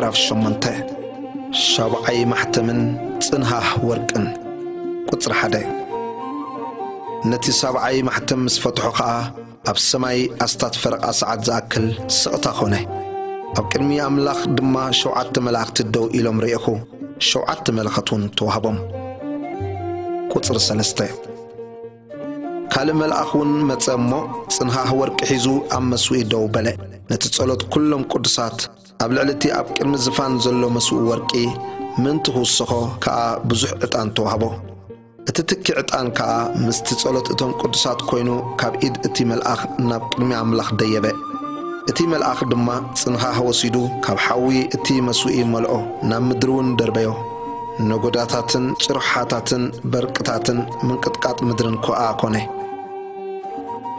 ምዕራፍ ሸሞንተ። ሻብዓይ ማሕተምን ጽንሃህ ወርቅን። ቁጽሪ ሓደ። ነቲ ሳብዓይ ማሕተም ምስ ፈትሖ ኸኣ፣ ኣብ ሰማይ ኣስታት ፈረቓ ሰዓት ዝኣክል ስቕታ ኾነ። ኣብ ቅድሚ ኣምላኽ ድማ ሸውዓተ መላእኽቲ ደው ኢሎም ርኤኹ፣ ሸውዓተ መለኸት እውን ተዋህቦም። ቁጽሪ ሰለስተ። ካልእ መልኣኽ እውን መጸ እሞ፣ ጽንሃህ ወርቂ ሒዙ ኣብ መስውኢ ደው በለ። ነቲ ጸሎት ኩሎም ቅዱሳት፣ ኣብ ልዕሊ እቲ ኣብ ቅድሚ ዝፋን ዘሎ መስውኢ ወርቂ ምእንቲ ክውስኾ ከኣ ብዙሕ ዕጣን ተዋህቦ። እቲ ትኪ ዕጣን ከኣ ምስቲ ጸሎት እቶም ቅዱሳት ኮይኑ፣ ካብ ኢድ እቲ መልኣኽ ናብ ቅድሚ ኣምላኽ ደየበ። እቲ መልኣኽ ድማ ጽንሃህ ወሲዱ፣ ካብ ሓዊ እቲ መስውኢ መልኦ፣ ናብ ምድሪ እውን ደርበዮ። ነጎዳታትን ጭርሖታትን በርቅታትን ምንቅጥቃጥ ምድርን ኮኣ ኮነ።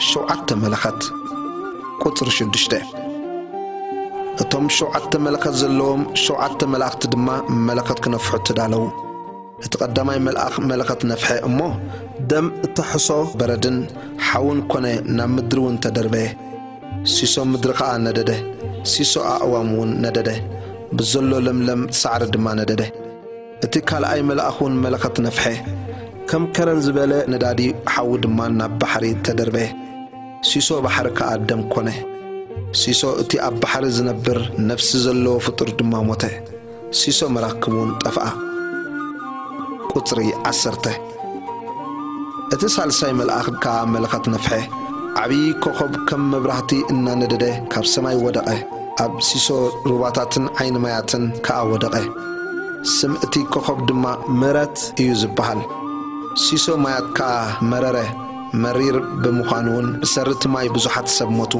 ሸውዓተ መለኸት። ቁጽሪ ሽዱሽተ። እቶም ሸውዓተ መለኸት ዘለዎም ሸውዓተ መላእኽቲ ድማ መለኸት ክነፍሑ ተዳለዉ። እቲ ቀዳማይ መልኣኽ መለኸት ነፍሐ እሞ፣ ደም እተሕሶ በረድን ሓውን ኮነ፣ ናብ ምድሪ እውን ተደርበየ። ሲሶ ምድሪ ኸኣ ነደደ፣ ሲሶ ኣእዋም እውን ነደደ፣ ብዘሎ ለምለም ሳዕሪ ድማ ነደደ። እቲ ካልኣይ መልኣኽ እውን መለኸት ነፍሐ፣ ከም ከረን ዝበለ ነዳዲ ሓዊ ድማ ናብ ባሕሪ ተደርበየ። ሲሶ ባሕሪ ከኣ ደም ኮነ። ሲሶ እቲ ኣብ ባሕሪ ዝነብር ነፍሲ ዘለዎ ፍጡር ድማ ሞተ። ሲሶ መራክብ እውን ጠፍኣ። ቁጽሪ ዓሰርተ። እቲ ሳልሳይ መልኣኽ ከኣ መለኸት ነፍሐ። ዓብዪ ኮኸብ ከም መብራህቲ እናነደደ ካብ ሰማይ ወደቐ። ኣብ ሲሶ ሩባታትን ዓይኒ ማያትን ከኣ ወደቐ። ስም እቲ ኮኸብ ድማ መረት እዩ ዝበሃል። ሲሶ ማያት ከኣ መረረ። መሪር ብምዃኑ እውን ብሰሪ እቲ ማይ ብዙሓት ሰብ ሞቱ።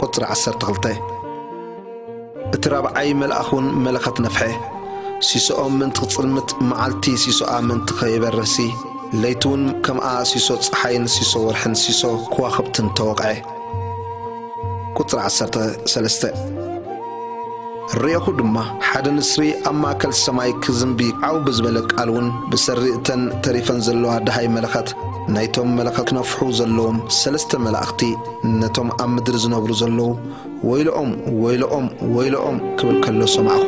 ቁጽሪ ዓሰርተ ክልተ። እቲ ራብዓይ መልኣኽ እውን መለኸት ነፍሐ። ሲሶኦም ምእንቲ ክጽልምት፣ መዓልቲ ሲሶኣ ምእንቲ ከይበርህሲ፣ ለይቲ እውን ከምኣ ሲሶ ጸሓይን ሲሶ ወርሕን ሲሶ ከዋኽብትን ተወቕዐ። ቁጽሪ ዓሰርተ ሰለስተ። ርኤኹ ድማ ሓደ ንስሪ ኣብ ማእከል ሰማይ ክዝንቢ ዓው ብዝበለ ቃል እውን ብሰሪ እተን ተሪፈን ዘለዋ ደሃይ መለኸት ናይቶም መለኸት ክነፍሑ ዘለዎም ሰለስተ መላእኽቲ ነቶም ኣብ ምድሪ ዝነብሩ ዘለዉ ወይልኦም፣ ወይልኦም፣ ወይልኦም ክብል ከሎ ሰማዕኹ።